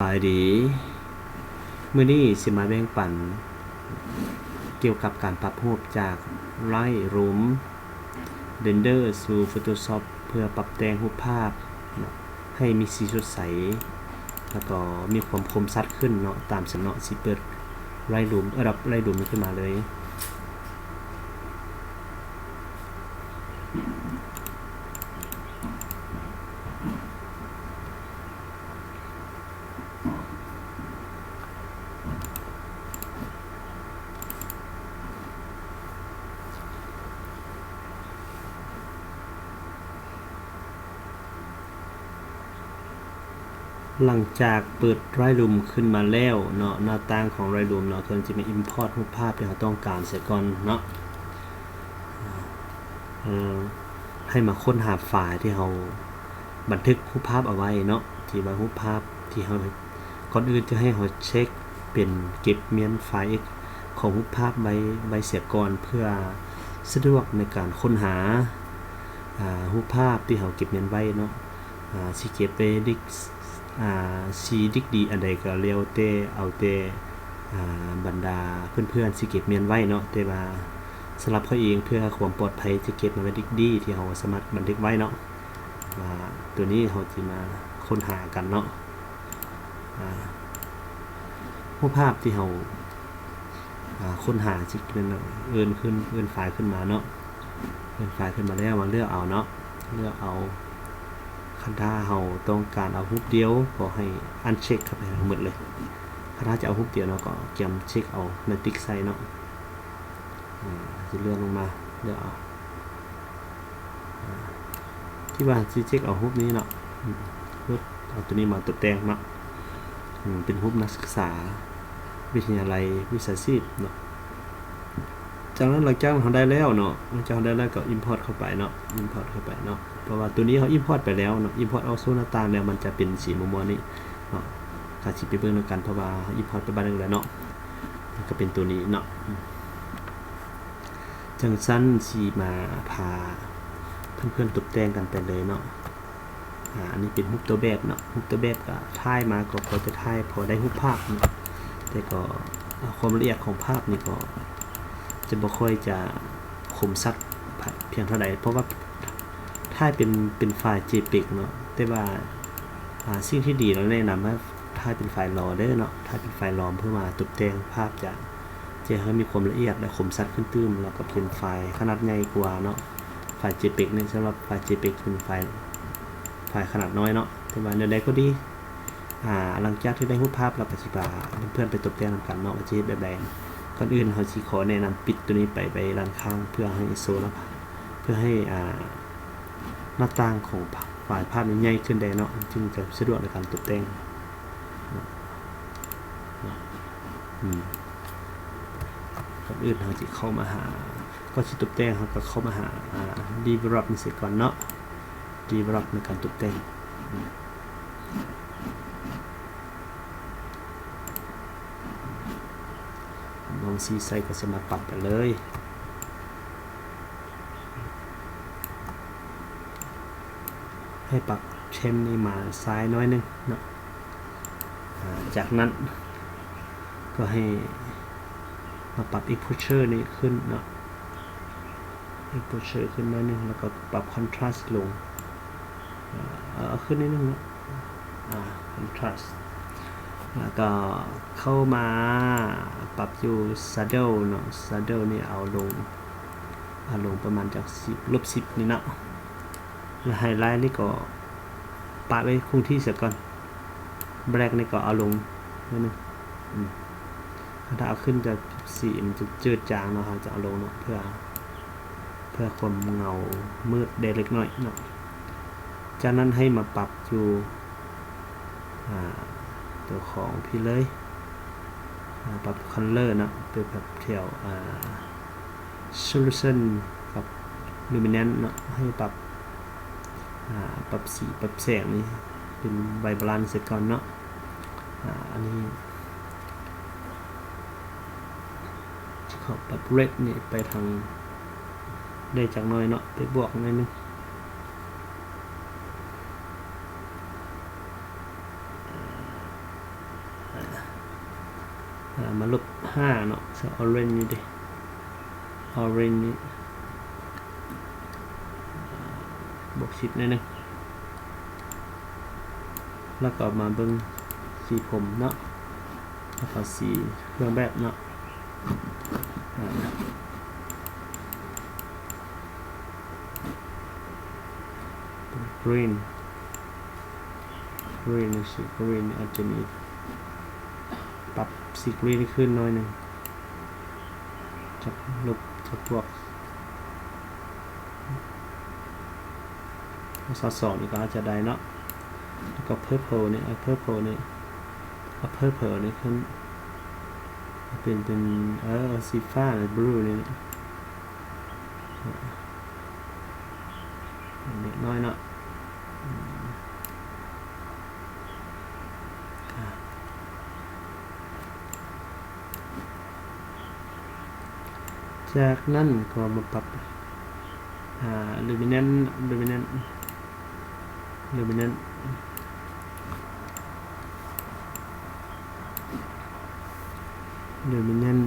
ສະບາຍດີ ມື້ນີ້ຊິມາແບ່ງປັນກ່ຽວກັບການປັບຮູບຈາກ Lightroom Blender ສູ່ Photoshop ເພື່ອປັບແຕ່ງຮູບພາບເນາະ ໃຫ້ມີສີສົດໃສ ແລ້ວກໍມີຄວາມຄົມຊັດຂຶ້ນເນາະ ຕາມສັນເນາະ ຊິເປີດ Lightroom ເອີ Lightroom ນີ້ຂຶ້ນມາເລີຍ. ຫຼັງຈາກເປີດ Lightroom ຂຶ້ນມາແລ້ວເນາະ ໜ້າຕ່າງຂອງ Lightroom ເນາະ ເພິ່ນຈະມາ import ຮູບພາບທີ່ເຮົາຕ້ອງການເສຍກ່ອນເນາະ. ເອີ ໃຫ້ມາຄົ້ນຫາໄຟລ໌ທີ່ເຮົາບັນທຶກຮູບພາບເອົາໄວ້ເນາະ ທີ່ວ່າຮູບພາບທີ່ເຮົາ ກ່ອນອື່ນຈະໃຫ້ເຮົາເຊັກເປັນເກັບມ້ຽນໄຟລ໌ຂອງຮູບພາບໄວ້ ໄວ້ເສຍກ່ອນ ເພື່ອສະດວກໃນການຄົ້ນຫາ ອາ ຮູບພາບທີ່ເຮົາເກັບມ້ຽນໄວ້ເນາະ. ອາ ຊິເກັບໄວ້ດິກ ອາ ຊີດິກດີອັນໃດກໍແລ້ວແຕ່ ເອົາແຕ່ ອາ ບັນດາເພື່ອນໆຊິເກັບມ້ຽນໄວ້ເນາະ ແຕ່ວ່າສຳລັບຂ້ອຍເອງ ເພື່ອຄວາມປອດໄພ ຈະເກັບມາໄວ້ດິກດີທີ່ເຮົາສາມາດບັນທຶກໄວ້ເນາະ. ອາ ຕົວນີ້ເຮົາຊິມາຄົ້ນຫາກັນເນາະ ອາ ຮູບພາບທີ່ເຮົາ ອາ ຄົ້ນຫາຊິເປັນ ເອີ້ນຂຶ້ນ ເອີ້ນໄຟລ໌ຂຶ້ນມາເນາະ ເອີ້ນໄຟລ໌ຂຶ້ນມາແລ້ວມາເລືອກເອົາເນາະ ເລືອກເອົາ ຄັນຖ້າເຮົາຕ້ອງການເອົາຮູບດຽວ ກໍໃຫ້ອັນເຊັກເຂົ້າໄປທັງໝົດເລີຍ ຄັນຖ້າຈະເອົາຮູບດຽວເນາະ ກໍກຽມເຊັກເອົາ ແລ້ວຕິກໃສ່ເນາະ ອາ ຊິເລື່ອນລົງມາ ເລືອກເອົາ ອາ ທີ່ວ່າຊິເຊັກເອົາຮູບນີ້ເນາະ ອືມ ເອົາຕົວນີ້ມາຕົບແຕ່ງເນາະ ອືມ ເປັນຮູບນັກສຶກສາວິທະຍາໄລວິຊາຊີບເນາະ. ຈາກນັ້ນ ຫຼັງຈາກເຮົາໄດ້ແລ້ວເນາະ ຫຼັງຈາກເຮົາໄດ້ແລ້ວກໍ import ເຂົ້າໄປເນາະ import ເຂົ້າໄປເນາະ ເພາະວ່າຕົວນີ້ເຮົາ import ໄປແລ້ວເນາະ import ອອກສູ່ໜ້າຕ່າງແລ້ວ ມັນຈະເປັນສີມົວໆນີ້ເນາະ ກໍຊິໄປເບິ່ງນຳກັນ ເພາະວ່າເຮົາ import ໄປບາດໜຶ່ງແລ້ວເນາະ ມັນກໍເປັນຕົວນີ້ເນາະ. ຈັ່ງຊັ້ນຊິມາພາເພື່ອນໆຕົບແຕ່ງກັນໄປເລີຍເນາະ. ອາ ອັນນີ້ເປັນຮູບຕົວແບບເນາະ ຮູບຕົວແບບກໍຖ່າຍມາ ກໍພໍຈະຖ່າຍພໍໄດ້ຮູບພາບເນາະ ແຕ່ກໍ ອາ ຄວາມລະອຽດຂອງພາບນີ້ກໍຈະບໍ່ຄ່ອຍຈະຄົມຊັດພຽງເທົ່າໃດ ເພາະວ່າຖ່າຍເປັນ ເປັນໄຟລ໌ JPEG ເນາະ ແຕ່ວ່າ ອາ ສິ່ງທີ່ດີ ແລະ ແນະນຳໃຫ້ຖ່າຍເປັນໄຟລ໌ RAW ເດີເນາະ ຖ່າຍເປັນໄຟລ໌ RAW ເພື່ອມາຕົບແຕ່ງພາບຈະ ຈະໃຫ້ມີຄວາມລະອຽດ ແລະ ຄົມຊັດຂຶ້ນຕື່ມ ແລ້ວກໍເປັນໄຟລ໌ຂະໜາດໃຫຍ່ກວ່າເນາະ. ໄຟລ໌ JPEG ນີ້ ສຳລັບໄຟລ໌ JPEG ເປັນໄຟລ໌ ໄຟລ໌ຂະໜາດນ້ອຍເນາະ ແຕ່ວ່າແນວໃດກໍດີ ອາ ຫຼັງຈາກທີ່ໄດ້ຮູບພາບແລ້ວ ກໍຊິພາເພື່ອນໆໄປຕົບແຕ່ງນຳກັນເນາະ ວ່າຈະເຮັດແບບໃດ. ກ່ອນອື່ນເຮົາຊິຂໍແນະນຳປິດຕົວນີ້ໄປ ໄວ້ດ້ານຂ້າງ ເພື່ອໃຫ້ໂຊນະ ເພື່ອໃຫ້ ອາ ໜ້າຕ່າງຂອງໄຟລ໌ພາບນີ້ໃຫຍ່ຂຶ້ນແດ່ເນາະ ຈຶ່ງຈະສະດວກໃນການຕົບແຕ່ງເນາະ. ອືມ ກ່ອນອື່ນເຮົາຊິເຂົ້າມາຫາ ກ່ອນຊິຕົບແຕ່ງ ເຮົາກໍເຂົ້າມາຫາ ອາ Develop ນີ້ເສຍກ່ອນເນາະ Develop ໃນການຕົບແຕ່ງ. ອືມ ບາງສີໃສ່ກໍສາມາດປັບໄປເລີຍ ໃຫ້ປັບ Tint ນີ້ມາຊ້າຍໜ້ອຍໜຶ່ງເນາະ. ອາ ຈາກນັ້ນກໍໃຫ້ມາປັບ Exposure ນີ້ຂຶ້ນເນາະ Exposure ຂຶ້ນໜ້ອຍໜຶ່ງ ແລ້ວກໍປັບ Contrast ລົງ ເອົາ ເອົາຂຶ້ນໜ້ອຍໜຶ່ງເນາະ ອາ Contrast ແລ້ວກໍເຂົ້າມາປັບຢູ່ Shadow ເນາະ Shadow ນີ້ເອົາລົງ ເອົາລົງປະມານຈັກສິບ ລົບສິບນີ້ເນາະ ແລ້ວ Highlight ນີ້ກໍປະໄວ້ຄົງທີ່ຊະກ່ອນ Black ນີ້ກໍເອົາລົງໜ້ອຍໜຶ່ງ ອືມ ຖ້າເອົາຂຶ້ນຈະ ສີມັນຈະເຈີດຈາງເນາະ ເຮົາຈະເອົາລົງເນາະ ເພື່ອ ເພື່ອຄວາມເງົາມືດໄດ້ເລັກນ້ອຍເນາະ. ຈາກນັ້ນໃຫ້ມາປັບຢູ່ ອາ ຕົວຂອງພີ້ເລີຍ ອາ ປັບ Color ເນາະ ໄປປັບແຖວ ອາ Solution ກັບ Luminance ເນາະ ໃຫ້ປັບ ອາ ປັບສີປັບແສງນີ້ເປັນ Vibrant ເສຍກ່ອນເນາະ. ອາ ອັນນີ້ ຊິຂໍປັບ Red ນີ້ໄປທາງ ໄດ້ຈັກໜ້ອຍເນາະ ໄປບວກໜ້ອຍໜຶ່ງ ອາ ອາ ມາລົບຫ້າເນາະ ໃສ່ orange ນີ້ເດ orange ນີ້ ອາ ບວກສິບໜ້ອຍໜຶ່ງ ແລ້ວກໍມາເບິ່ງສີຜົມເນາະ ແລ້ວກໍສີເຄື່ອງແບບເນາະ ອາ green green ສີ green ອາດຈະມີ ປັບສີ green ຂຶ້ນໜ້ອຍໜຶ່ງ ຈາກລົບຈາກບວກ ຊາວສອງນີ້ກໍອາດຈະໄດ້ເນາະ ແລ້ວກໍ purple ນີ້ ເອົາ purple ນີ້ ເອົາ purple ນີ້ຂຶ້ນ ເປັນ ເປັນ ເອີ ສີຟ້າ blue ນີ້ ເລັກນ້ອຍເນາະ ອາ ຈາກນັ້ນກໍມາປັບ ອາ luminance luminance luminance luminance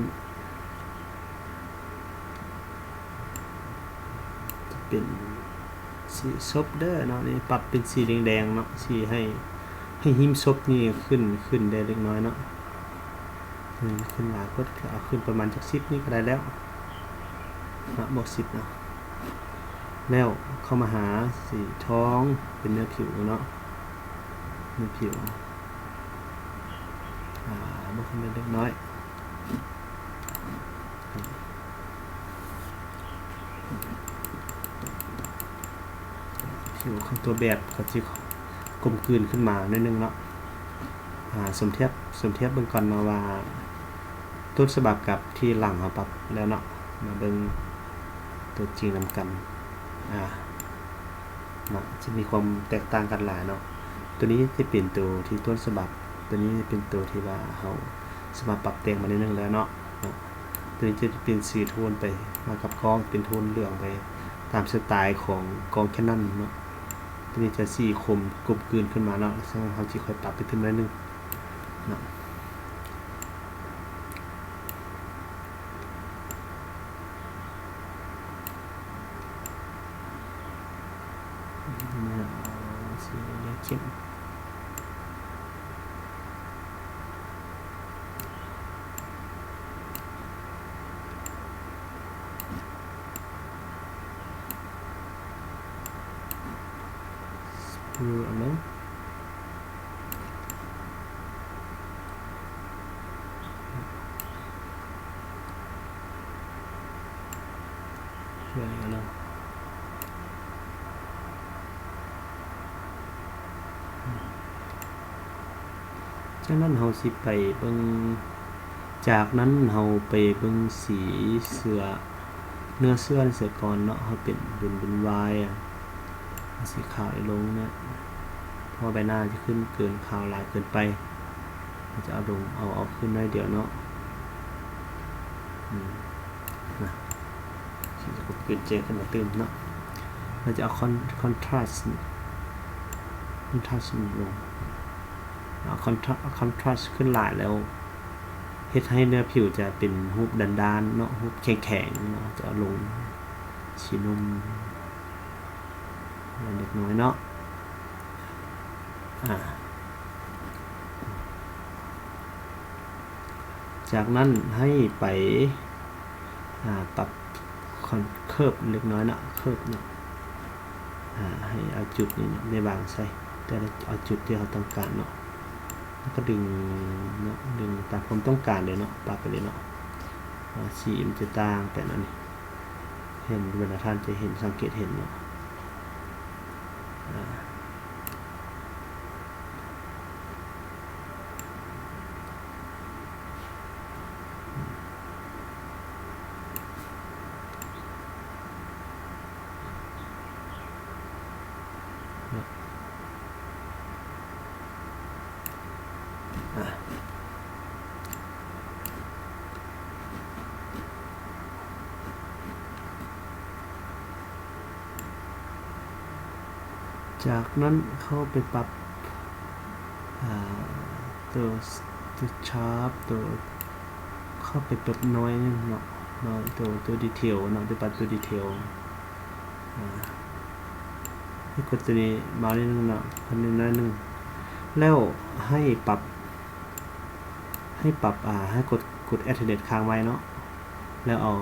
ຈະເປັນສີສົບເດີເນາະ ນີ້ປັບເປັນສີແດງໆເນາະ ສີໃຫ້ ໃຫ້ຮິມສົບນີ້ຂຶ້ນ ຂຶ້ນໄດ້ເລັກນ້ອຍເນາະ ອືມ ຂຶ້ນຫຼາຍໂພດ ກໍເອົາຂຶ້ນປະມານຈັກສິບນີ້ກໍໄດ້ແລ້ວເນາະ ບວກສິບເນາະ ແລ້ວເຂົ້າມາຫາສີທອງເປັນເນື້ອຜິວເນາະ ເນື້ອຜິວ ອາ ບວກຂຶ້ນໄດ້ເລັກນ້ອຍ ຜິວຂອງຕົວແບບກໍຊິກົມກືນຂຶ້ນມາໜ້ອຍໜຶ່ງເນາະ ອາ ສົມທຽບ ສົມທຽບເບິ່ງກ່ອນເນາະວ່າ ຕົ້ນສະບັບກັບທີ່ຫຼັງເຮົາປັບແລ້ວເນາະ ມາເບິ່ງຕົວຈິງນຳກັນ ອາ ເນາະ ຈະມີຄວາມແຕກຕ່າງກັນຫຼາຍເນາະ ຕົວນີ້ຈະເປັນຕົວທີ່ຕົ້ນສະບັບ ຕົວນີ້ເປັນຕົວທີ່ວ່າເຮົາສາມາດປັບແຕ່ງມາໜ້ອຍໜຶ່ງແລ້ວເນາະ ເນາະ ຕົວນີ້ຈະເປັນສີໂທນໄປ ມາກັບກ້ອງ ເປັນໂທນເຫຼືອງໄປຕາມສະໄຕຂອງກ້ອງ Canon ເນາະ ຕົວນີ້ຈະສີຄົມກົມກືນຂຶ້ນມາເນາະ ສະນັ້ນເຮົາຊິຄ່ອຍປັບໄປຕື່ມໜ້ອຍໜຶ່ງເນາະ. ເອົາສີເຫຼືອງເຂັ້ມ blue ອັນໜຶ່ງ. ເພື່ອໃຫ້ມັນ ຈາກນັ້ນເຮົາຊິໄປເບິ່ງ ຈາກນັ້ນເຮົາໄປເບິ່ງສີເສື້ອ ເນື້ອເສື້ອໃສ່ກ່ອນເນາະ ເຮົາເປັນ ເປັນ ເປັນວາຍ ເອົາສີຂາວນີ້ລົງເນຍ ເພາະວ່າໃບໜ້າຈະຂຶ້ນເກີນ ຂາວຫຼາຍເກີນໄປ ເຮົາຈະເອົາລົງ ເອົາ ເອົາຂຶ້ນໜ້ອຍດຽວເນາະ ອືມ ນະ ຊິຈະກົມກືນແຈ້ງຂຶ້ນມາຕື່ມເນາະ ເຮົາຈະເອົາ con- contrast contrast ລົງ ເອົາ contra- contrast ຂຶ້ນຫຼາຍແລ້ວ ເຮັດໃຫ້ເນື້ອຜິວຈະເປັນຮູບດ້ານໆເນາະ ຮູບແຂງໆເນາະ ຈະເອົາລົງສີນົມ ເລັກນ້ອຍເນາະ ອາ ຈາກນັ້ນໃຫ້ໄປ ອາ ປັບ curve ເລັກນ້ອຍເນາະ curve ເນາະ ອາ ໃຫ້ເອົາຈຸດນີ້ໄປວາງໃສ່ ແຕ່ລະ ເອົາຈຸດທີ່ເຮົາຕ້ອງການເນາະ ແລ້ວກໍດຶງເນາະ ດຶງຕາມຄວາມຕ້ອງການເລີຍເນາະ ປັບໄປເລີຍເນາະ ອາ ສີມັນຈະຕ່າງໄປເນາະ ນີ້ ເຫັນ ເວລາທ່ານຈະເຫັນ ສັງເກດເຫັນເນາະ ອາ ເນາະ ອາ ຈາກນັ້ນເຂົ້າໄປປັບ ອາ ຕົວ ຕົວ sharp ຕົວ ເຂົ້າໄປປົດໜ້ອຍໜຶ່ງເນາະ ໜ້ອຍໂຕ ໂຕດີເທວເນາະ ໄປປັບໂຕດີເທວ ອາ ໃຫ້ກົດໂຕນີ້ມາໜ້ອຍໜຶ່ງເນາະ ເພີ່ມໜ້ອຍໜຶ່ງ ແລ້ວໃຫ້ປັບ ໃຫ້ປັບ ອາ ໃຫ້ກົດ ກົດແອັດເທີເນັດຄ້າງໄວ້ເນາະ ແລ້ວເອົາ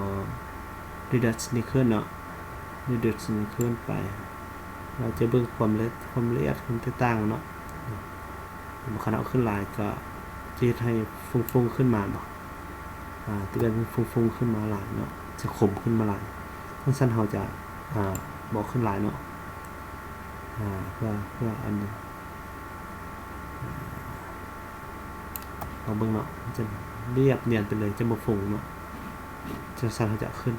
ຣີດັກນີ້ຂຶ້ນເນາະ ຣີດັກນີ້ຂຶ້ນໄປ ແລ້ວຈະເບິ່ງຄວາມລະ ຄວາມລະອຽດ ຄວາມແຕກຕ່າງເນາະ. ຄັນເຮົາເອົາຂຶ້ນຫຼາຍກໍຈະເຮັດໃຫ້ຟຸ້ງໆຂຶ້ນມາເນາະ ອາ ທີ່ແບບມັນຟຸ້ງໆຂຶ້ນມາຫຼາຍເນາະ ຈະຂົມຂຶ້ນມາຫຼາຍ ຈັ່ງຊັ້ນເຮົາຈະ ອາ ບໍ່ເອົາຂຶ້ນຫຼາຍເນາະ ອາ ເພື່ອ ເພື່ອອັນນີ້ ອາ ລອງເບິ່ງເນາະ ມັນຈະລຽບນຽນໄປເລີຍ ຈະບໍ່ຟຸ້ງເນາະ ຈັ່ງຊັ້ນເຮົາຈະເອົາຂຶ້ນ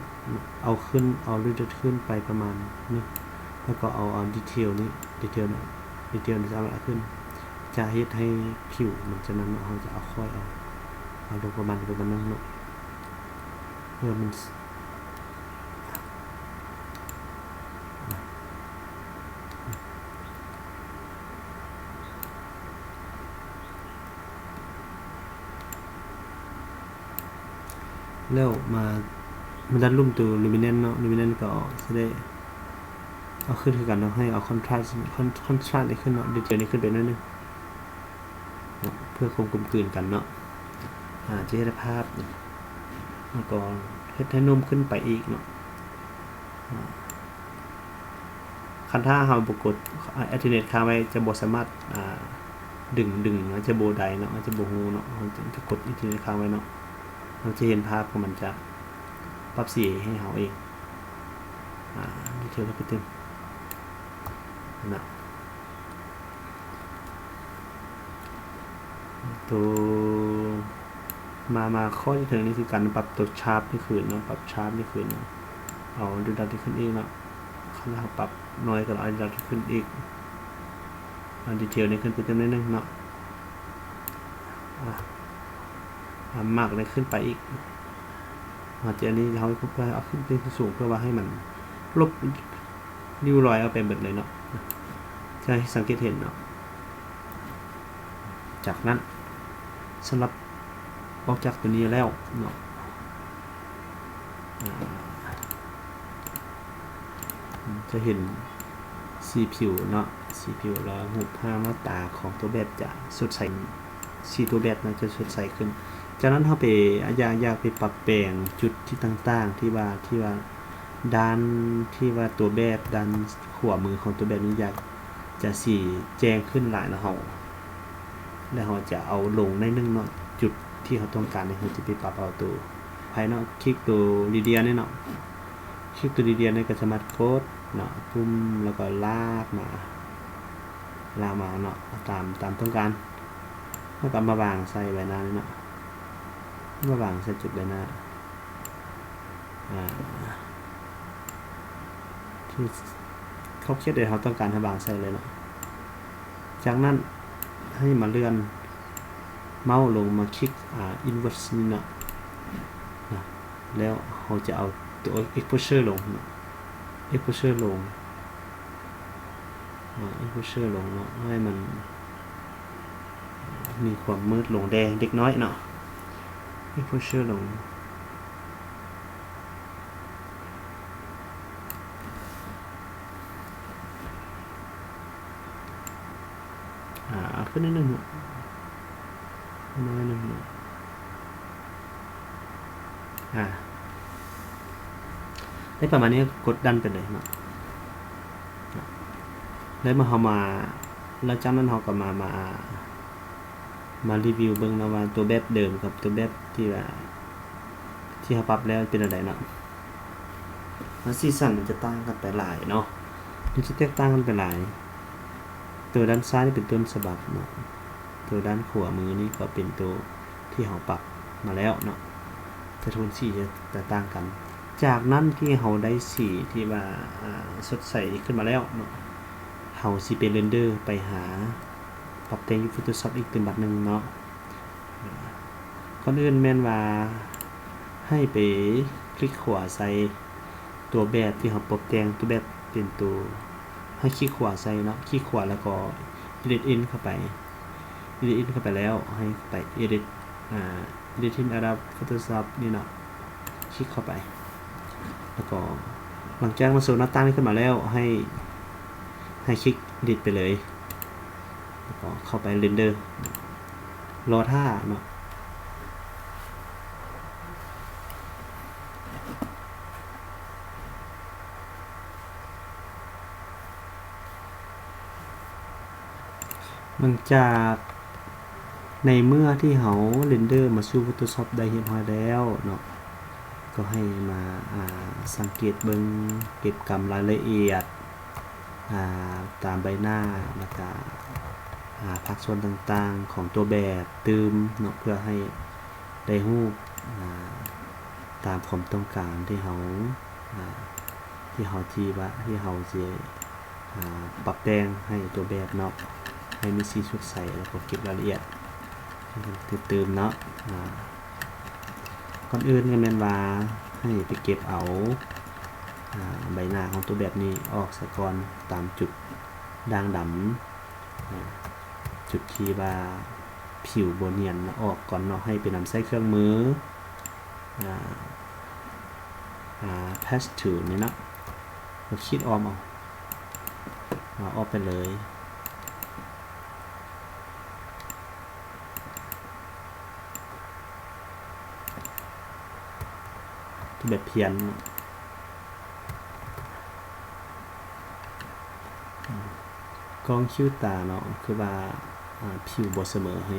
ເອົາຂຶ້ນ ເອົາຣີດັກຂຶ້ນໄປປະມານນີ້ ແລ້ວກໍເອົາ ເອົາດີເທວນີ້ ດີເທວເນາະ ດີເທວນີ້ສາມາດເອົາຂຶ້ນ ຈະເຮັດໃຫ້ຜິວມັນຈະນັ້ນເນາະ ເຮົາຈະເອົາ ຄ່ອຍເອົາ ເອົາລົງປະມານ ປະມານນັ້ນເນາະ ເພື່ອມັນ ແລ້ວມາ ມາດັດລຸ່ມໂຕລູມິແນນເນາະ ລູມິແນນກໍຊິໄດ້ເອົາຂຶ້ນຄືກັນເນາະ ໃຫ້ເອົາຄອນທຣາສ ຄອນ ຄອນທຣາສນີ້ຂຶ້ນເນາະ ດີເທວນີ້ຂຶ້ນໄປໜ້ອຍໜຶ່ງເນາະ ເພື່ອຄວາມກົມກືນກັນເນາະ ອາ ຈະເຮັດໃຫ້ພາບ ແລ້ວກໍເຮັດໃຫ້ນຸ້ມຂຶ້ນໄປອີກເນາະ ອາ ຄັນຖ້າເຮົາບໍ່ກົດ ອາ ແອັດເທີເນັດຄ້າງໄວ້ ຈະບໍ່ສາມາດ ອາ ດຶງ ດຶງ ອາດຈະບໍ່ໄດ້ເນາະ ອາດຈະບໍ່ຮູ້ເນາະ ເຮົາຈະ ຈະກົດແອັດເທີເນັດຄ້າງໄວ້ເນາະ ເຮົາຈະເຫັນພາບຂອງມັນ ຈະປັບສີໃຫ້ເຮົາເອງ ອາ ດີເທວເຮົາໄປຕື່ມ ເນາະ ໂຕ ມາ ມາຂໍ້ທີ່ເທິງນີ້ຄືກັນ ປັບໂຕຊາບນີ້ຂຶ້ນເນາະ ປັບຊາບນີ້ຂຶ້ນເນາະ ເອົາຣີດັກນີ້ຂຶ້ນອີກເນາະ ຄັນເຮົາປັບໜ້ອຍກໍເອົາຣີດັກນີ້ຂຶ້ນອີກ ເອົາດີເທວນີ້ຂຶ້ນໄປຕື່ມໜ້ອຍໜຶ່ງເນາະ ອາ ອາ ມາກນີ້ຂຶ້ນໄປອີກ ອາ ຈາກນີ້ເຮົາເພື່ອເອົາຂຶ້ນເປັນສູງ ເພື່ອວ່າໃຫ້ມັນລົບ ລິ້ວລອຍອອກໄປເບິດເລີຍເນາະ ຈະໃຫ້ສັງເກດເຫັນເນາະ ຈາກນັ້ນ ສຳລັບອອກຈາກໂຕນີ້ແລ້ວເນາະ ອາ ຈະເຫັນສີຜິວເນາະ ສີຜິວ ແລ້ວຮູບຮ່າງໜ້າຕາຂອງຕົວແບບຈະສົດໃສ ສີຕົວແບບນະຈະສົດໃສຂຶ້ນ ຈາກນັ້ນເຮົາໄປ ອາ ຢາກ ຢາກໄປປັບແປງຈຸດທີ່ຕ່າງໆ ທີ່ວ່າ ທີ່ວ່າ ດ້ານທີ່ວ່າຕົວແບບ ດ້ານຂວາມືຂອງຕົວແບບນີ້ຢາກຈະສີແຈ້ງຂຶ້ນຫຼາຍ ແລ້ວເຮົາ ແລ້ວເຮົາຈະເອົາລົງໜ້ອຍໜຶ່ງເນາະ ຈຸດທີ່ເຮົາຕ້ອງການນີ້ ເຮົາຈະໄປປັບເອົາໂຕ ໃຜເນາະ ຄລິກໂຕເຣດຽນນີ້ເນາະ ຄລິກໂຕເຣດຽນນີ້ກໍສາມາດກົດເນາະ ປຸ່ມ ແລ້ວກໍລາກມາ ລາກມາເນາະ ຕາມ ຕາມຕ້ອງການ ແລ້ວກໍເອົາມາວາງໃສ່ໃບໜ້ານີ້ເນາະ ມາວາງໃສ່ຈຸດໃບໜ້າ ອາ ທີ່ຂອບເຂດໃດເຮົາຕ້ອງການໃຫ້ວາງໃສ່ເລີຍເນາະ ຈາກນັ້ນໃຫ້ມາເລື່ອນເມົາສ໌ລົງມາຄລິກ ອາ ອິນເວີສນີ້ເນາະ ນະ ແລ້ວເຮົາຈະເອົາໂຕເອັກໂພເຊີລົງເນາະ ເອັກໂພເຊີລົງ ອາ ເອັກໂພເຊີລົງເນາະ ໃຫ້ມັນມີຄວາມມືດລົງແດ່ເລັກນ້ອຍເນາະ ເອັກໂພເຊີລົງ ອາ ເອົາຂຶ້ນໜ້ອຍໜຶ່ງເນາະ ໜ້ອຍໜຶ່ງເນາະ ອາ ໄດ້ປະມານນີ້ ກົດດັນໄປເລີຍເນາະ ແລ້ວເມື່ອເຮົາມາ ແລ້ວຈາກນັ້ນເຮົາກໍມາ ມາ ມາຣີວິວເບິ່ງເນາະວ່າຕົວແບບເດີມກັບຕົວແບບທີ່ວ່າ ທີ່ເຮົາປັບແລ້ວເປັນແນວໃດເນາະ ແລ້ວສີສັນມັນຈະຕ່າງກັນໄປຫຼາຍເນາະ ມັນຈະແຕກຕ່າງກັນໄປຫຼາຍ ຕົວດ້ານຊ້າຍນີ້ເປັນຕົ້ນສະບັບເນາະ ຕົວດ້ານຂວາມືນີ້ກໍເປັນຕົວທີ່ເຮົາປັບມາແລ້ວເນາະ ຈະໂທນສີຈະ ຈະຕ່າງກັນ ຈາກນັ້ນທີ່ເຮົາໄດ້ສີທີ່ວ່າ ອາ ສົດໃສຂຶ້ນມາແລ້ວເນາະ ເຮົາຊິໄປເຣັນເດີໄປຫາ ປັບແຕ່ງຢູ່ໂຟໂຕຊອບອີກຕື່ມບັດໜຶ່ງເນາະ ອາ ກ່ອນອື່ນແມ່ນວ່າໃຫ້ໄປຄລິກຂວາໃສ່ຕົວແບບທີ່ເຮົາປັບແຕ່ງ ຕົວແບບເຕັມໂຕ ໃຫ້ຄລິກຂວາໃສ່ເນາະ ຄລິກຂວາແລ້ວກໍເອດິດອິນເຂົ້າໄປ ເອດິດອິນເຂົ້າໄປແລ້ວ ໃຫ້ໄປເອດິດ ອາ Editing out of Photoshop ນີ້ເນາະ ຄລິກເຂົ້າໄປ ແລ້ວກໍຫຼັງຈາກມັນໂຊໜ້າຕ່າງນີ້ຂຶ້ນມາແລ້ວ ໃຫ້ ໃຫ້ຄລິກ Edit ໄປເລີຍ ແລ້ວກໍເຂົ້າໄປ Render ລໍຖ້າເນາະ. ຫຼັງຈາກ ໃນເມື່ອທີ່ເຮົາເຣນເດີມາສູ່ Photoshop ໄດ້ຮຽບຮ້ອຍແລ້ວເນາະ ກໍໃຫ້ມາ ອ່າ ສັງເກດເບິ່ງ ເກັບກຳລາຍລະອຽດ ອ່າ ຕາມໃບໜ້າ ແລ້ວກະ ອ່າ ພາກສ່ວນຕ່າງໆຂອງຕົວແບບຕື່ມເນາະ ເພື່ອໃຫ້ໄດ້ຮູບ ອ່າ ຕາມຄວາມຕ້ອງການທີ່ເຮົາ ອ່າ ທີ່ເຮົາ ທີ່ວ່າ ທີ່ເຮົາຊິ ອ່າ ປັບແຕ່ງໃຫ້ຕົວແບບເນາະ ໃຫ້ມີສີສົດໃສ ແລ້ວກໍເກັບລາຍລະອຽດຕື່ມເນາະ. ອ່າ ກ່ອນອື່ນກໍແມ່ນວ່າໃຫ້ໄປເກັບເອົາ ອ່າ ໃບໜ້າຂອງຕົວແບບນີ້ອອກສາກ່ອນ ຕາມຈຸດດ່າງດຳ ອ່າ ຈຸດທີ່ວ່າຜິວບໍ່ນຽນນະ ອອກກ່ອນເນາະ. ໃຫ້ໄປນຳໃຊ້ເຄື່ອງມື ອ່າ ອ່າ Patch Tool ນີ້ເນາະ ແລ້ວຂີດອ້ອມເອົາ ເອົາອອກໄປເລີຍ. ແບບພຽນເນາະ ກ້ອງຄິ້ວຕາເນາະ ຄືວ່າ ອ່າ ຜິວບໍ່ສະເໝີ ໃຫ້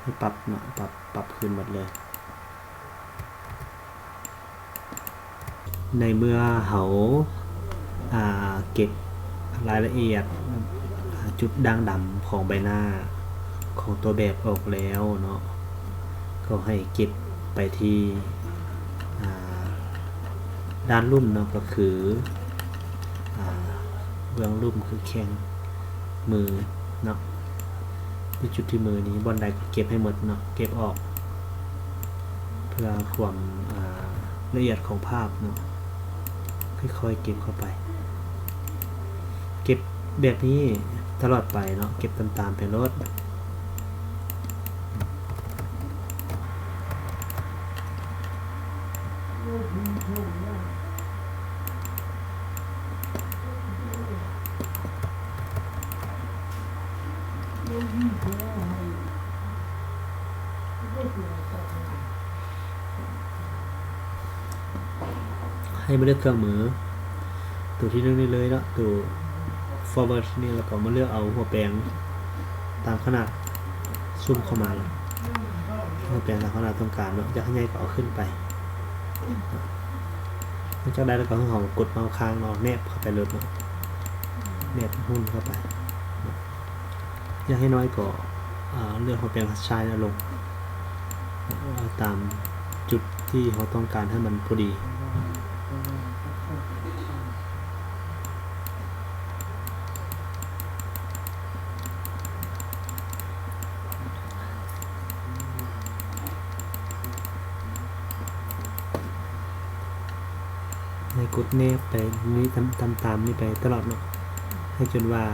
ໃຫ້ປັບເນາະ ປັບ ປັບຄືນໝົດເລີຍ. ໃນເມື່ອເຮົາ ອ່າ ເກັບລາຍລະອຽດ ອ່າ ຈຸດດ່າງດຳຂອງໃບໜ້າຂອງຕົວແບບອອກແລ້ວເນາະ ກໍໃຫ້ເກັບໄປທີ່ ອ່າ ດ້ານລຸ່ມເນາະ ກໍຄື ອ່າ ເບື້ອງລຸ່ມຄືແຂ້ງມືເນາະ ຢູ່ຈຸດທີ່ມືນີ້ ບ່ອນໃດກໍເກັບໃຫ້ໝົດເນາະ ເກັບອອກ ເພື່ອຄວາມ ອ່າ ລະອຽດຂອງພາບເນາະ ຄ່ອຍໆເກັບເຂົ້າໄປ ເກັບແບບນີ້ຕະຫຼອດໄປເນາະ ເກັບຕາມໆໄປໂລດ. ໃຫ້ມາເລືອກເຄື່ອງມື ໂຕທີໜຶ່ງນີ້ເລີຍເນາະ ໂຕ Forward ນີ້ ແລ້ວກໍມາເລືອກເອົາຫົວແປງຕາມຂະໜາດ ຊູມເຂົ້າມາເນາະ ເຮົາແປງຕາມຂະໜາດຕ້ອງການເນາະ ຢາກໃຫຍ່ກໍເອົາຂຶ້ນໄປ. ຫຼັງຈາກໄດ້ແລ້ວກໍໃຫ້ເຮົາກົດເມົາຄ້າງເນາະ ແນບເຂົ້າໄປໂລດເນາະ ແນບຫຸ່ນເຂົ້າໄປເນາະ ຢາກໃຫ້ນ້ອຍກໍ ອ່າ ເລືອກເອົາແປງຊາຍເອົາລົງ ເອົາຕາມຈຸດທີ່ເຮົາຕ້ອງການໃຫ້ມັນພໍດີ. ໃຫ້ກົດແນບໄປນີ້ ຕາມ ຕາມ ຕາມນີ້ໄປຕະຫຼອດເນາະ ໃຫ້ຈົນວ່າ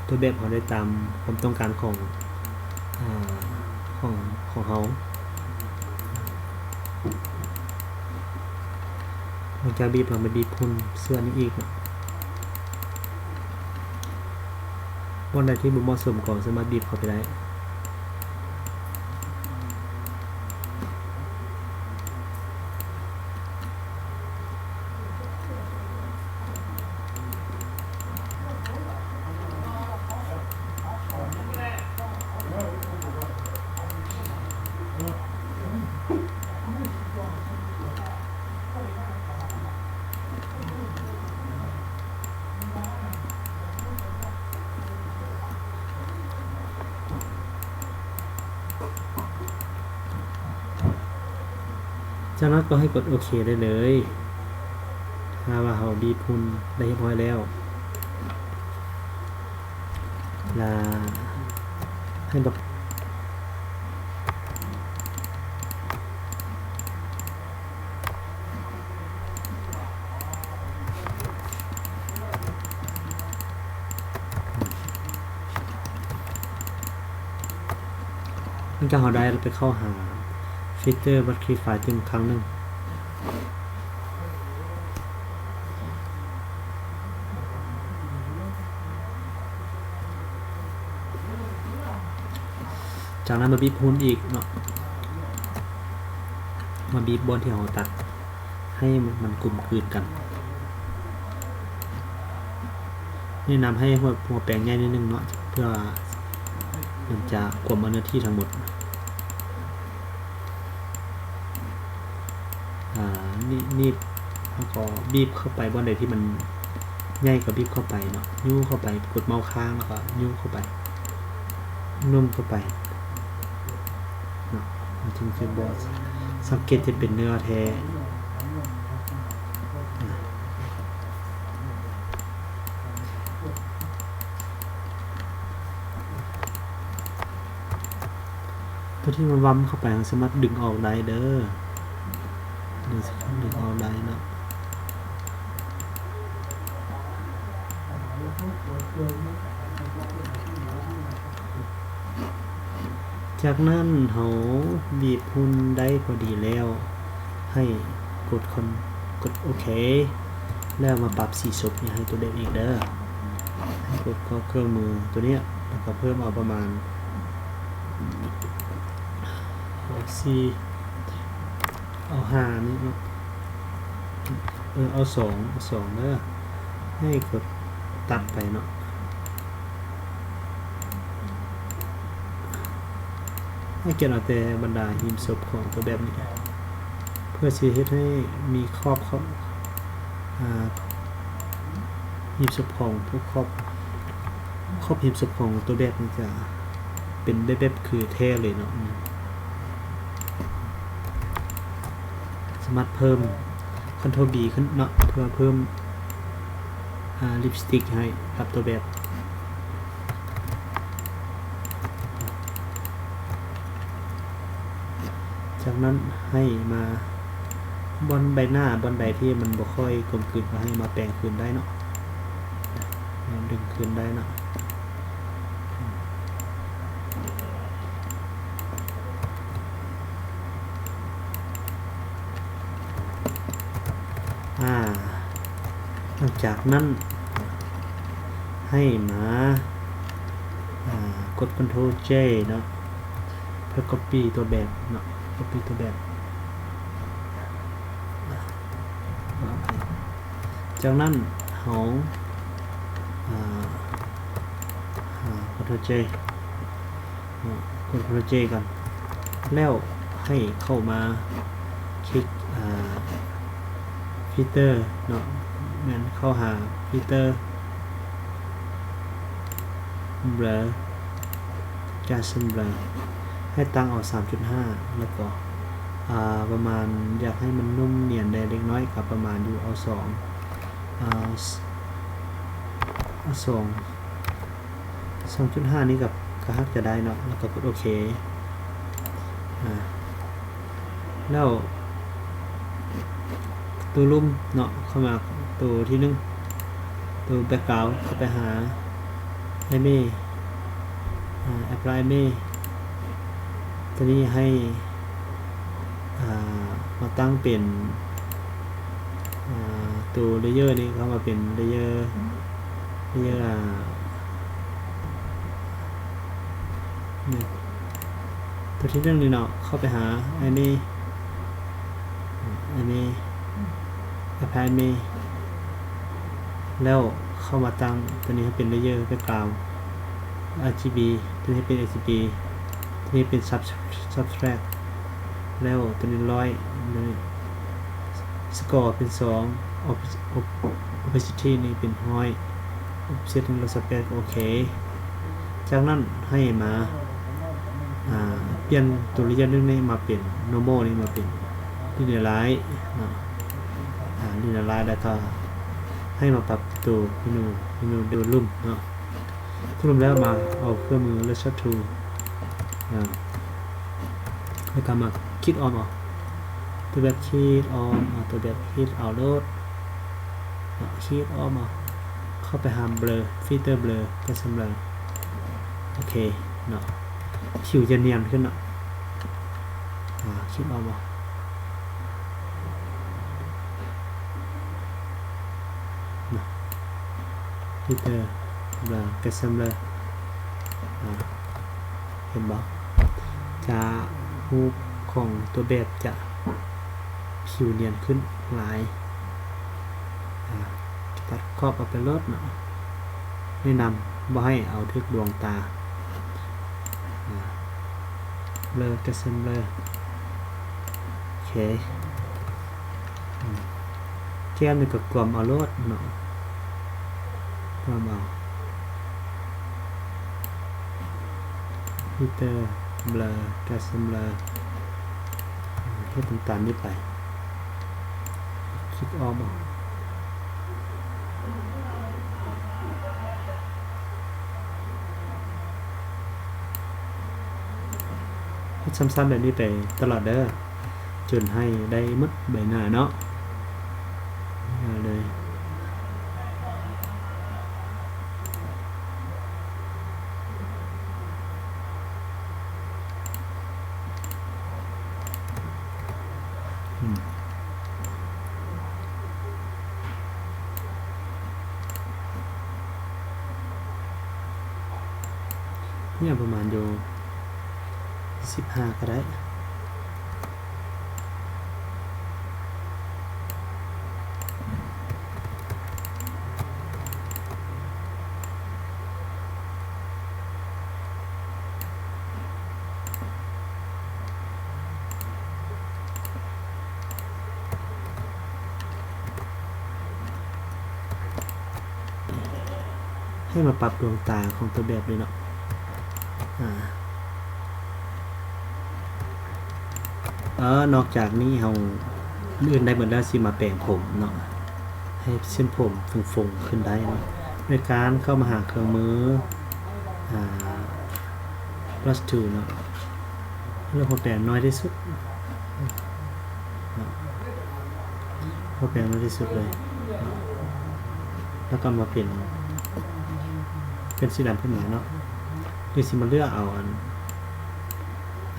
ຕົວແບບເຮົາໄດ້ຕາມຄວາມຕ້ອງການຂອງ ອາ ຂອງ ຂອງເຮົາ. ຫຼັງຈາກບີບແລ້ວ ມາບີບຫຸ່ນເສື້ອນີ້ອີກເນາະ ບ່ອນໃດທີ່ບໍ່ເໝາະສົມກໍສາມາດບີບເຂົ້າໄປໄດ້. ຈາກນັ້ນກໍໃຫ້ກົດໂອເຄໄດ້ເລີຍ ຖ້າວ່າເຮົາບີບຫຸ່ນໄດ້ຮຽບຮ້ອຍແລ້ວ ລະໃຫ້ບັກ ອ ຫຼັງຈາກເຮົາໄດ້ແລ້ວ ໄປເຂົ້າຫາ Filter Modify ຕື່ມຄັ້ງໜຶ່ງ. ຈາກນັ້ນມາບີບຫຸ່ນອີກເນາະ, ມາບີບບ່ອນທີ່ເຮົາຕັດ ໃຫ້ມັນ ມັນກົມກືນກັນ. ແນະນຳໃຫ້ຫົວ ຫົວແປງໃຫຍ່ໜ້ອຍໜຶ່ງເນາະ ເພື່ອມັນຈະກວມເອົາເນື້ອທີ່ທັງໝົດ. ອາ ໜີບ ໜີບ ແລ້ວກໍບີບເຂົ້າໄປ ບ່ອນໃດທີ່ມັນໃຫຍ່ກໍບີບເຂົ້າໄປເນາະ, ຍູ້ເຂົ້າໄປ, ກົດເມົາຄ້າງ ແລ້ວກໍຍູ້ເຂົ້າໄປ. ນຸ່ມເຂົ້າໄປເນາະ, ມັນຈຶ່ງຈະບໍ່ ສັງເກດຈະເປັນເນື້ອແທ້. ຕົວທີ່ມັນວຳເຂົ້າໄປ ເຮົາສາມາດດຶງອອກໄດ້ເດີ, ດຶງ ດຶງອອກໄດ້ເນາະ. ຈາກນັ້ນເຮົາບີບຫຸ່ນໄດ້ພໍດີແລ້ວ ໃຫ້ກົດຄອນ ກົດໂອເຄ ແລ້ວມາປັບສີສົບນີ້ໃຫ້ຕົວແບບອີກເດີ. ໃຫ້ກົດເຂົ້າເຄື່ອງມືຕົວເນີ້ຍ ແລ້ວກໍເພີ່ມເອົາປະມານ ເອົາສີ່ ເອົາຫ້ານີ້ເນາະ, ເອີ ເອົາສອງ ເອົາສອງເດີ, ໃຫ້ກົດຕັດໄປເນາະ, ໃຫ້ກຽນເອົາແຕ່ບັນດາຮີມສົບຂອງຕົວແບບນີ້ ເພື່ອຊິເຮັດໃຫ້ມີຂອບ ຂອບ ອ່າ ຮີມສົບຂອງ ຂອບ ຂອບຮີມສົບຂອງຕົວແບບນີ້ຈະເປັນແບບ ແບບຄືແທ້ເລີຍເນາະ. ສາມາດເພີ່ມ Ctrl B ຂຶ້ນເນາະ ເພື່ອເພີ່ມ ອ່າ ລິບສະຕິກໃຫ້ກັບຕົວແບບ. ຈາກນັ້ນໃຫ້ມາບ່ອນໃບໜ້າ ບ່ອນໃດທີ່ມັນບໍ່ຄ່ອຍກົມກືນ ກໍໃຫ້ມາແປງຄືນໄດ້ເນາະ, ດຶງຄືນໄດ້ເນາະ. ອາ ຫຼັງຈາກນັ້ນໃຫ້ມາ ອາ ກົດ Ctrl J ເນາະ ເພື່ອ Copy ຕົວແບບເນາະ, Copy ຕົວແບບ. ຈາກນັ້ນເຮົາ ອາ Ctrl J ເນາະ ກົດ Ctrl J ກ່ອນ ແລ້ວໃຫ້ເຂົ້າມາຄລິກ ອາ Filter ເນາະ, ແມ່ນເຂົ້າຫາ Filter Blur, Gaussian Blur ໃຫ້ຕັ້ງເອົາ ສາມຈຸດຫ້າ ແລ້ວກໍ ອາ ປະມານ ຢາກໃຫ້ມັນນຸ່ມນຽນໄດ້ເລັກນ້ອຍ ກໍປະມານຢູ່ເອົາ ສອງ ອາ ເອົາ ສອງ ສອງຈຸດຫ້ານີ້ກໍ ກໍຫາກຈະໄດ້ເນາະ, ແລ້ວກໍກົດໂອເຄ. ອາ ແລ້ວໂຕລຸ່ມເນາະ ເຂົ້າມາໂຕທີໜຶ່ງ ໂຕ Background ເຂົ້າໄປຫາ Image ອາ Apply Image ຕົວນີ້ໃຫ້ ອາ ມາຕັ້ງເປັນ ອາ ໂຕ layer ນີ້ເຂົ້າມາເປັນ layer layer ອາ ນີ້ ຕົວທີໜຶ່ງນີ້ເນາະ ເຂົ້າໄປຫາ Image Image Apply Image ແລ້ວເຂົ້າມາຕັ້ງຕົວນີ້ໃຫ້ເປັນ layer background RGB ຕົວນີ້ໃຫ້ເປັນ RGB ຕົວນີ້ເປັນ sub subtract ແລ້ວຕົວນີ້ຮ້ອຍ ຕົວນີ້ Score ເປັນສອງ Op- Op- Opacity ນີ້ເປັນຮ້ອຍ Offset ນີ້ຮ້ອຍຊາວແປດ ໂອເຄ. ຈາກນັ້ນໃຫ້ມາ ອາ ປ່ຽນຕົວ layer ໜຶ່ງນີ້ມາເປັນ normal ນີ້ມາເປັນ linealize ເນາະ ອາ linealize ແລ້ວກໍໃຫ້ມາປັບຕົວເມນູ ເມນູ volume ເນາະ. ສະຫຼຸບແລ້ວມາເອົາເຄື່ອງມື Lasso Tool ອາ ແລ້ວກໍມາ Clip On ເອົາ ຕົວແບບ Clip On ເອົາ ຕົວແບບ Clip On ໂລດ Clip On ເອົາ ເຂົ້າໄປຫາ Blur Filter Blur Gaussian Blur ໂອເຄເນາະ. ຜິວຈະນຽນຂຶ້ນເນາະ ຄິດອອກບໍ່? ນະ Filter Blur Get Sampler ອາ ເຫັນບໍ່? ຈະ ຮູບຂອງຕົວແບບຈະຜິວນຽນຂຶ້ນຫຼາຍ. ອາ ຕັດຂອບອອກໄປໂລດເນາະ. ແນະນຳບໍ່ໃຫ້ເອົາຖືກດວງຕາ. ອາ Blur Get Sampler ໂອເຄ. ອືມ ແກ້ມນີ້ກໍກວມເອົາໂລດເນາະ ກວມເອົາ. Filter Blur Get Sampler ເຮັດຕາມນີ້ໄປ. ຄິດອອກບໍ່? ເຮັດຊ້ຳໆແບບນີ້ໄປຕະຫຼອດເດີ ຈົນໃຫ້ໄດ້ໝົດໃບໜ້າເນາະ. ເອົາເລີຍ. ອືມ ເນຍປະມານຢູ່ສິບຫ້າກໍໄດ້. ໃຫ້ມາປັບດວງຕາຂອງຕົວແບບເລີຍເນາະ. ອາ ເອີ ນອກຈາກນີ້ເຮົາ ອັນອື່ນໄດ້ໝົດແລ້ວ ຊິມາແປງຜົມເນາະ ໃຫ້ເສັ້ນຜົມຟົງໆຂຶ້ນໄດ້ເນາະ ໂດຍການເຂົ້າມາຫາເຄື່ອງມື ອາ Brush Tool ເນາະ ແລ້ວຫົວແປງນ້ອຍທີ່ສຸດເນາະ ຫົວແປງນ້ອຍທີ່ສຸດເລີຍເນາະ ແລ້ວກໍມາເປັນ ເປັນສີດຳຂຶ້ນມາເນາະ ຫຼືຊິມາເລືອກເອົາອັນ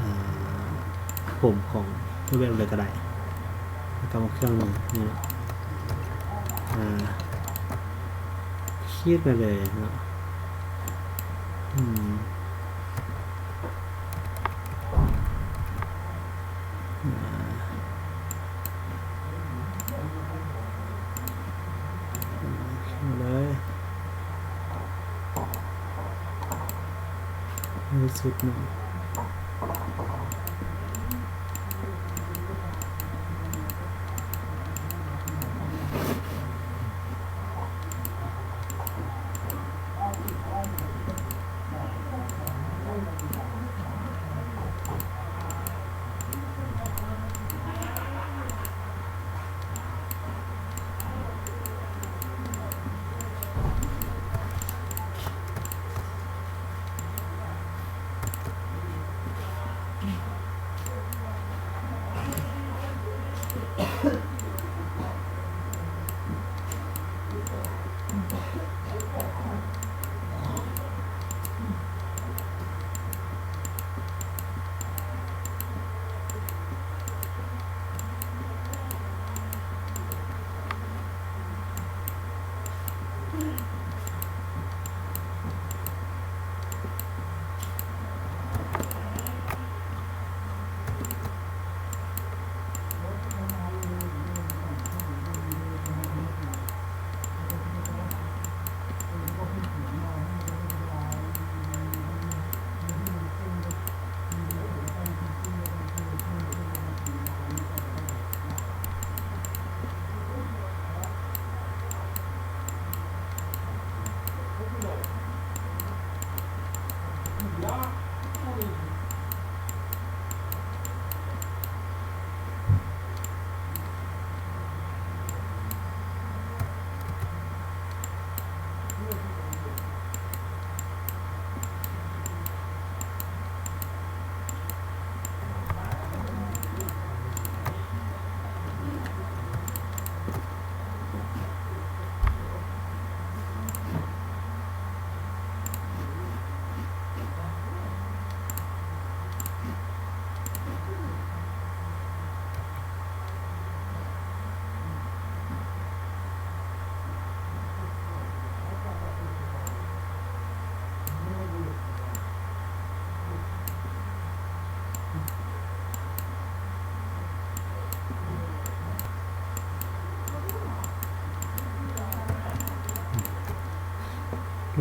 ອາ ຜົມຂອງຮູບແບບເລີຍກໍໄດ້ ແລ້ວກໍມາເຄື່ອງມືນີ້ເນາະ ອາ ຂີດໄປເລີຍເນາະ ອືມ ອາ ເອົາເລີຍ. ໃຫ້ສຸດເນາະ.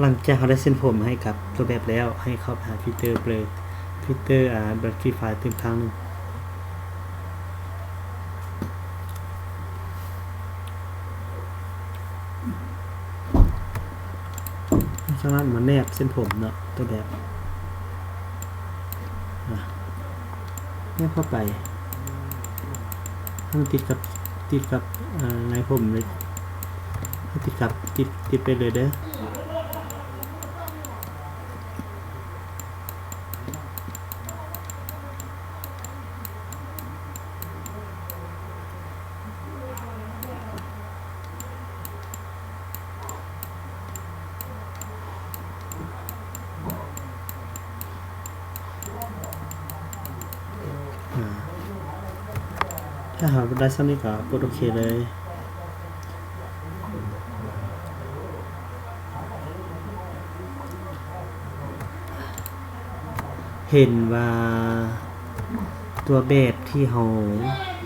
ຫຼັງຈາກເຮົາໄດ້ເສັ້ນຜົມໃຫ້ກັບຕົວແບບແລ້ວ ໃຫ້ເຂົ້າໄປຫາຟີວເຕີເບລີ ຟີວເຕີ ອ່າ ບລັກກີຟາຍຕື່ມຄັ້ງໜຶ່ງ. ສາມາດມາແນບເສັ້ນຜົມເນາະ ຕົວແບບ ອ່າ ແນບເຂົ້າໄປ ໃຫ້ມັນຕິດກັບ ຕິດກັບ ອ່າ ໃນຜົມເລີຍ ໃຫ້ຕິດກັບ ຕິດ ຕິດໄປເລີຍເດີ. ອ່າ ຖ້າຫາກໄດ້ສ່ຳນີ້ກໍກົດໂອເຄເລີຍ. ເຫັນວ່າຕົວແບບທີ່ເຮົາ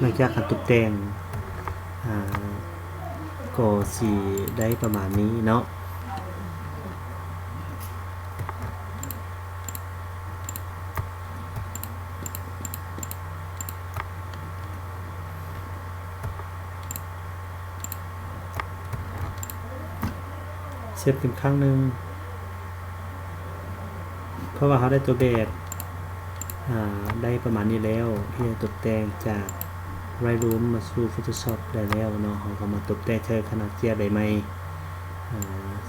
ຫຼັງຈາກການຕົບແຕ່ງ ອ່າ ກໍຊິໄດ້ປະມານນີ້ເນາະ. ເຊບອີກຄັ້ງໜຶ່ງ ເພາະວ່າເຮົາໄດ້ຕົວແບບ ອ່າ ໄດ້ປະມານນີ້ແລ້ວ ທີ່ຈະຕົບແຕ່ງຈາກໄລຣູມມາສູ່ໂຟໂຕຊອບໄດ້ແລ້ວເນາະ. ເຮົາກໍມາຕົບແຕ່ງໃສ່ຂະໜາດເຈ້ຍໃບໃໝ່ ອ່າ